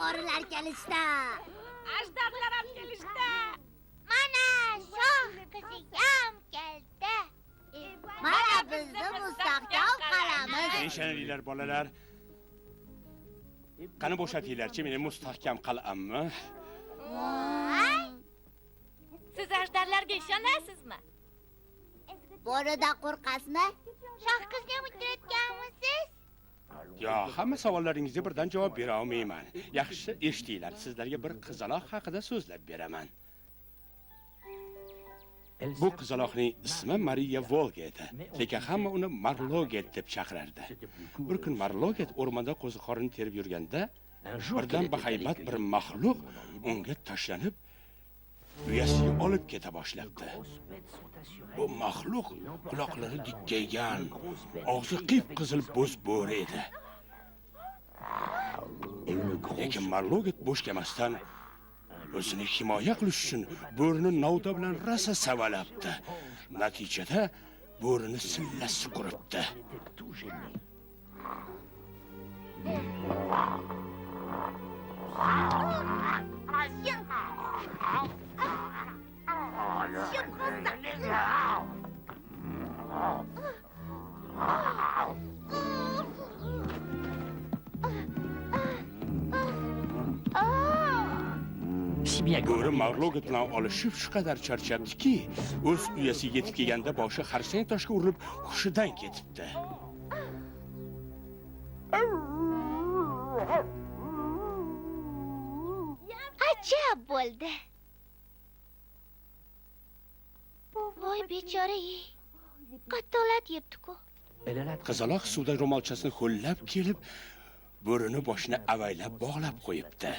Bo'rilar kelishdi. Ajdarlar ham kelishdi. Mana shoh qizi ham keldi. Mana bizni mustahkam qal'amiz. Ishoninglar bolalar. Qani bo'shatinglarchi meni mustahkam qal'amni. Voy! Siz ajdarlarga ishonasizmi? Bo'ridan qo'rqasizmi? Shoh qizni ham uchratganmisiz? Yo, hamma savollaringizga birdan javob bera olmayman. Yaxshisi eshitinglar, sizlarga bir qizaloq haqida so'zlab beraman. Bu qizaloqning ismi Mariya Volga edi, lekin hamma uni Marloget deb chaqirardi. Bir kun Marloget o'rmonda qo'ziqorin terib yurganda, birdan bahaybat bir maxluq unga tashlanib, uyasiga olib keta boshlabdi. Bu maxluq quloqlari dikkaygan, og'zi qip-qizil bo'z bo'ri edi. Lekin Marloget bo'sh kelmasdan o'zini himoya qilish uchun bo'rini novda bilan rosa savalabdi. Natijada bo'rini sillasi quribdi. Bo'ri Marloget bilan olishib shu qadar charchabdiki, o'z uyasiga yetib kelganda boshi xarsang toshga urilib hushidan ketibdi. Ajab bo'ldi. Voy bechora, qattiq lat yebdi-ku. Qizaloq suvda ro'molchasini ho'llab kelib, bo'rini boshini avaylab bog'lab qo'yibdi.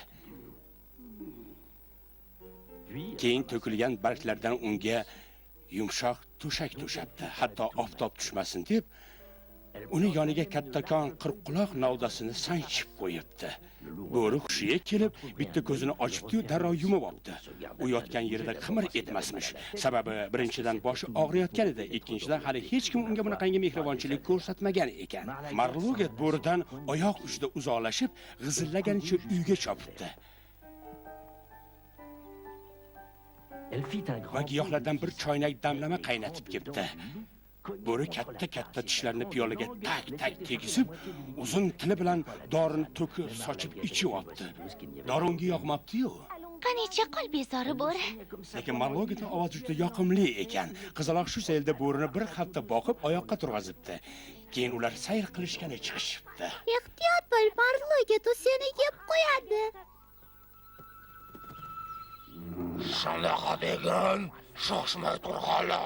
Keyin to'kilgan barglardan unga yumshoq to'shak to'shabdi. Hatto oftob tushmasin deb uni yoniga kattakon qirqquloq novdasini sanchib qo'yibdi. Bo'ri hushiga kelib, bitta ko'zini ochibdi-yu darrov yumib olibdi. U yotgan yerida qimir etmasmish. Sababi birinchidan boshi og'riyotgan edi, ikkinchidan hali hech kim unga bunaqangi mehribonchilik ko'rsatmagan ekan. Marloget bo'ridan oyoq uchida uzoqlashib, g'izillaganicha uyga chopibdi. Va giyohlardan bir choynak damlama qaynatib ketdi. Bo'ri katta-katta tishlarini piyolaga tak-tak tegizib, uzun tili bilan dorini to'kib sochib ichib olibdi. Dori unga yoqmabdi-yu. Qanicha qol bezori bo'ri. Lekin Marlogetning ovozi juda yoqimli ekan. Qizaloq shu zaylda bo'rini bir hafta boqib oyoqqa turg'azibdi. Keyin ular sayr qilishgani chiqishibdi. Ehtiyot bo'l, Marloget, u seni yeb qo'yadi. Shunaqa degin, shoshmay turg'ala.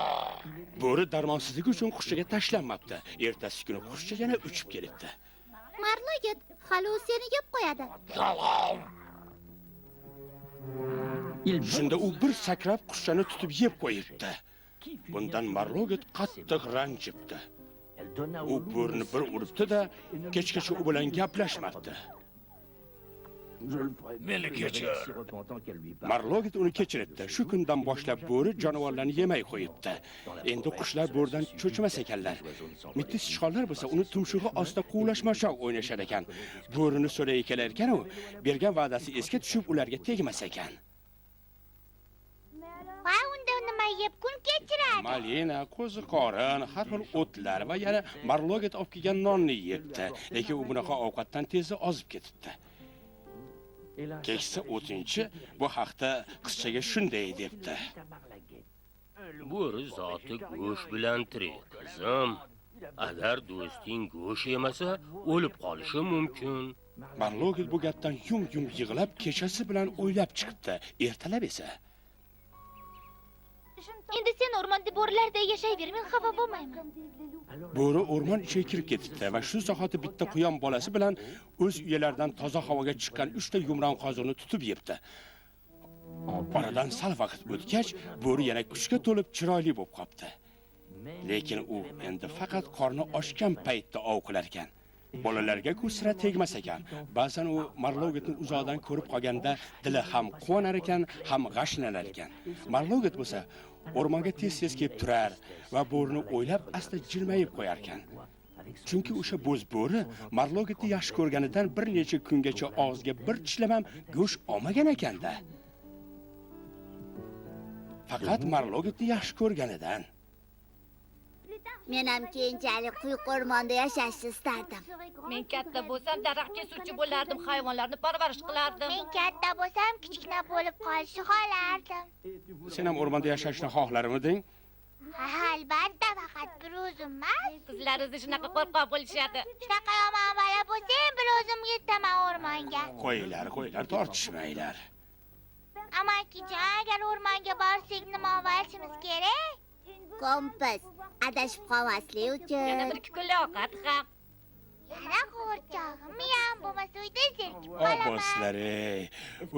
Bo'ri darmonsizligi uchun qushchaga tashlanmabdi. Ertasi kuni qushcha yana uchib kelibdi. Marloget, hali u seni yeb qo'yadi. Yolg'on. Shunda u bir sakrab qushchani tutib yeb qo'yibdi. Bundan Marloget qattiq ranjibdi. U bo'rini bir uribdi-da, kechgacha u bilan gaplashmabdi. Meni kechir. Marloget uni kechiribdi. Shu kundan boshlab bo'ri jonivorlarni yemay qo'yibdi. Endi qushlar bo'ridan cho'chimas ekanlar. Mitti sichqonlar bo'lsa uni tumshug'i ostida quvlashmachoq o'ynashar ekan. Bo'rini so'ray kelar ekan u, bergan va'dasi esga tushib ularga tegmas ekan. Va unda nima yeb kun kechiradi? Malina, qo'ziqorin, har xil o'tlar va yana Marloget olib kelgan nonni yebdi. Lekin u bunaqa ovqatdan tezda ozib ketibdi. Keksa o'tinchi bu haqda qizchaga shunday debdi. Bo'ri zoti go'sht bilan tirik, qizim. Agar do'sting go'sht yemasa, o'lib qolishi mumkin. Marloget bu gapdan yum-yum yig'lab, kechasi bilan o'ylab chiqibdi. Ertalab esa Endi sen o'rmonda bo'rilarday yashayver, men xafa bo'lmayman. Bo'ri o'rmon ichiga kirib ketibdi va shu zahoti bitta quyon bolasi bilan o'z uyalaridan toza havoga chiqqan 3 ta yumron qoziqni tutib yebdi. Oradan sal vaqt o'tgach, bo'ri yana kuchga to'lib chiroyli bo'lib qopti. Lekin u endi faqat qorni ochgan paytda ov qilar ekan. Bolalarga-ku sira tegmas ekan. Ba'zan u Marlogetni uzoqdan ko'rib qolganda dili ham quvonar ekan, ham g'ashlanar ekan. Marloget bo'lsa o'rmonga tez-tez kelib turar va bo'rini o'ylab asta jilmayib qo'yar ekan. Chunki o'sha bo'z bo'ri Marlogitni yaxshi ko'rganidan bir necha kungacha og'ziga bir tishlam ham go'sht olmagan ekanda. Faqat Marlogitni yaxshi ko'rganidan. Men ham keyinchalik quyuq o'rmonda yashashni istardim. Men katta bo'lsam daraxt kesuvchi bo'lardim, hayvonlarni parvarish qilardim. Men katta bo'lsam kichkina bo'lib qolishni xohlardim. Sen ham o'rmonda yashashni xohlarmiding? Ha, albatta, faqat bir o'zim emas. Qizlar o'zi shunaqa qo'rqoq bo'lishadi. Shunaqa yomon bola bo'lsam, bir o'zim ketaman o'rmonga. Qo'yinglar, qo'yinglar, tortishmanglar. Amakijon, agar o'rmonga borsak nima olishimiz kerak? Kompas, adashib qolmaslik uchun. Yana bir kunlik ovqat ham. Yana qo'rchog'im ham bo'lmasa uyda zerikib qolaman. Oboslar, ey.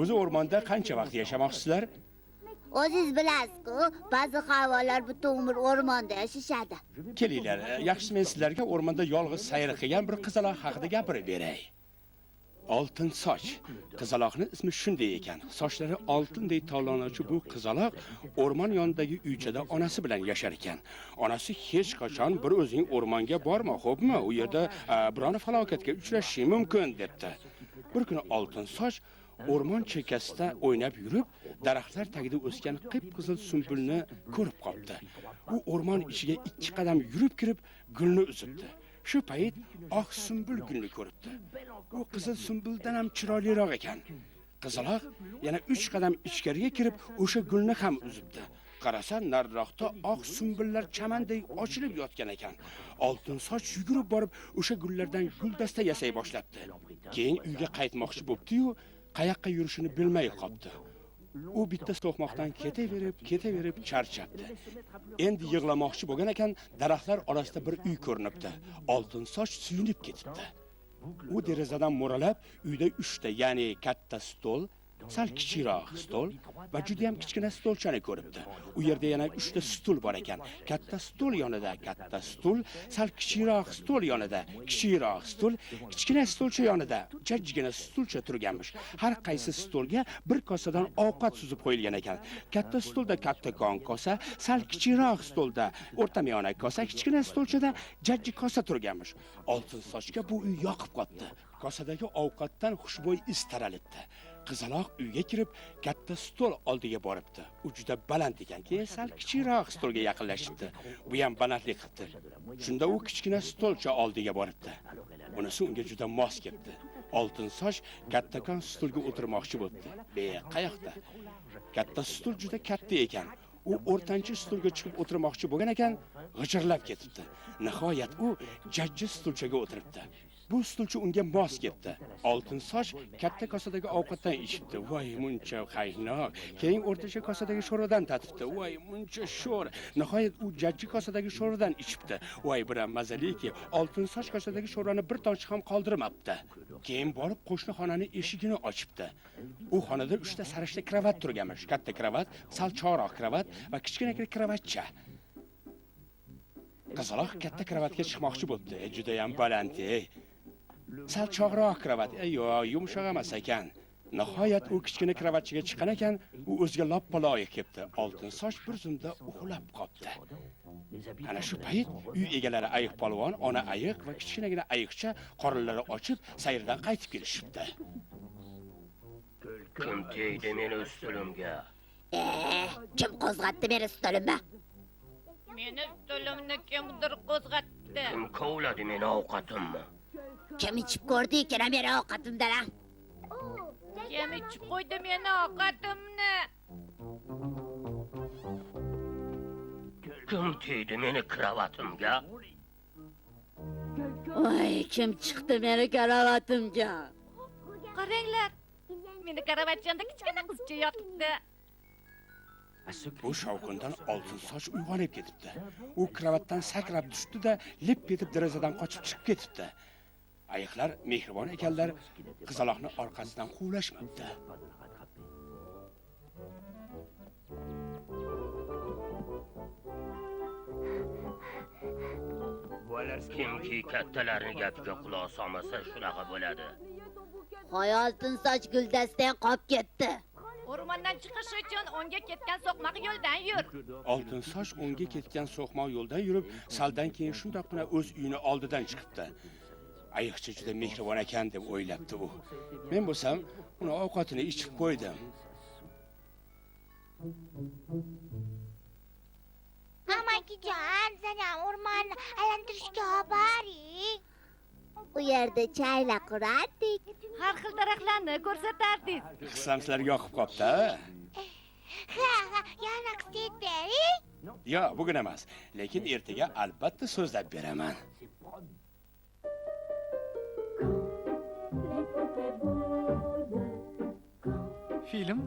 O'zi o'rmonda qancha vaqt yashamoqchisizlar? O'zingiz bilasiz-ku, ba'zi hayvonlar butun umr o'rmonda yashashadi. Kelinglar, yaxshisi men sizlarga o'rmonda yolg'iz sayr qilgan bir qizaloq haqida gapirib beray. Oltin soch. Qizaloqning ismi shunday ekan. Sochlari oltinday tovlanuvchi bu qizaloq o'rmon yonidagi uychada onasi bilan yashar ekan. Onasi hech qachon bir o'zing o'rmonga borma, xo'pmi? U yerda biror falokatga uchrashing mumkin debdi. Bir kuni Oltin soch o'rmon chekkasida o'ynab yurib, daraxtlar tagida o'sgan qip-qizil sumbulni ko'rib qoldi. U o'rmon ichiga 2 qadam yurib kirib, gulni uzibdi. Shu payt oq sumbul gulni ko'ribdi. U qizil sumbuldan ham chiroyliroq ekan. Qizaloq yana 3 qadam ichkariga kirib, o'sha gulni ham uzibdi. Qarasa, nariroqda oq sumbullar chamanday ochilib yotgan ekan. Oltin soch yugurib borib, o'sha gullardan guldasta yasay boshlabdi. Keyin uyga qaytmoqchi bo'pti-yu, qayoqqa yurishini bilmay qopti. U bitta so'qmoqdan ketaverib charchabdi. Endi yig'lamoqchi bo'lgan ekan, daraxtlar orasida bir uy ko'rinibdi. Oltin soch suyunib ketibdi. U derazadan mo'ralab, uyda 3 ta, ya'ni katta stol, sal kichikroq stol va juda ham kichkina stolchani ko'ribdi. U yerda yana 3 ta stul bor ekan. Katta stol yonida katta stul, sal kichikroq stol yonida kichikroq stul, kichkina stolcha yonida jajjigina stulcha turganmish. Har qaysi stolga bir kosadan ovqat suzib qo'yilgan ekan. Katta stolda kattakon kosa, sal kichikroq stolda o'rtamiyona kosa, kichkina stolchada jajji kosa turganmish. Oltin sochga bu uy yoqib qopti. Kosadagi ovqatdan xushbo'y is taralibdi. Qizaloq uyga kirib, katta stol oldiga boribdi. U juda baland ekan, keyin sal kichikroq stolga yaqinlashibdi. Bu ham balandlik qilibdi. Shunda u kichkina stolcha oldiga boribdi. Bunisi unga juda mos kelibdi. Oltin soch kattakon stolga o'tirmoqchi bo'libdi. Be, qayoqda? Katta stol juda katta ekan. U o'rtanchi stolga chiqib o'tirmoqchi bo'lgan ekan, g'ijirlab ketibdi. Nihoyat u jajji stolchaga o'tiribdi. Bu stulcha unga mos ketdi. Oltin soch katta kosadagi ovqatdan ichibdi. Voy, muncha qaynoq. Keyin o'rtacha kosadagi sho'rvadan tatibdi. Voy, muncha sho'r. Nihoyat u jajji kosadagi sho'rvadan ichibdi. Voy, biram mazaliki. Oltin soch kosadagi sho'rvani bir tomchi ham qoldirmabdi. Keyin borib qo'shni xonaning eshigini ochibdi. U xonada 3 ta sarishta kravat turganmish. Katta kravat, sal chog'roq kravat va kichkinagina kravatcha. Qizaloq katta kravatga chiqmoqchi bo'libdi. Juda ham baland, ey. Sal chog'roq kravat, yo'q, yumshoq emas ekan. Nihoyat u kichkina kravatchaga chiqqan ekan, u o'ziga loppa loyiq kelibdi. Oltin soch bir zumda uxlab qopti. Ana shu payt uy egalari ayiq polvon, ona ayiq va kichkinagina ayiqcha qorinlari ochib sayrdan qaytib kelishibdi. Kim tegdi meni ustulimga? Kim qo'zg'atdi meni stulimni? Meni stulimni kimdir qo'zg'atdi. Kim kovladi meni ovqatimni? Kim ichib ko'rdi ekan meni ovqatimdan? Kim ichib qo'ydi meni ovqatimni? Kim tegdi meni kravatimga? Voy, kim chiqdi meni kravatimga? Qaranglar, meni kravatchamda kichkina qizcha yotibdi. Bu shovqindan Oltin soch uyg'onib ketibdi. U kravatdan sakrab tushdi-da, lip etib derazadan qochib chiqib ketibdi. Ayiqlar mehribon ekanlar, qizaloqni orqasidan quvlashmabdi. Kimki kattalarning gapiga quloq solmasa shunaqa bo'ladi. Hoy, Oltin soch guldasdan qolib ketdi. O'rmondan chiqish uchun o'ngga ketgan so'qmoq yo'ldan yur. Oltin soch o'ngga ketgan so'qmoq yo'ldan yurib, saldan keyin shundoqqina o'z uyini oldidan chiqibdi. Ayiqcha juda mehribon ekan deb o'ylabdi u. Men bo'lsam uni ovqatini ichib qo'ydim. Amakijon, bizaniyam o'rmonni aylantirishga olib boring. U yerda chayla qurardik. Har xil daraxtlarni ko'rsatardingiz. Qissam sizlarga yoqib qopti, a? Ha, ha, yana qisib bering. Yo'q, bugun emas, lekin ertaga albatta so'zlab beraman. Film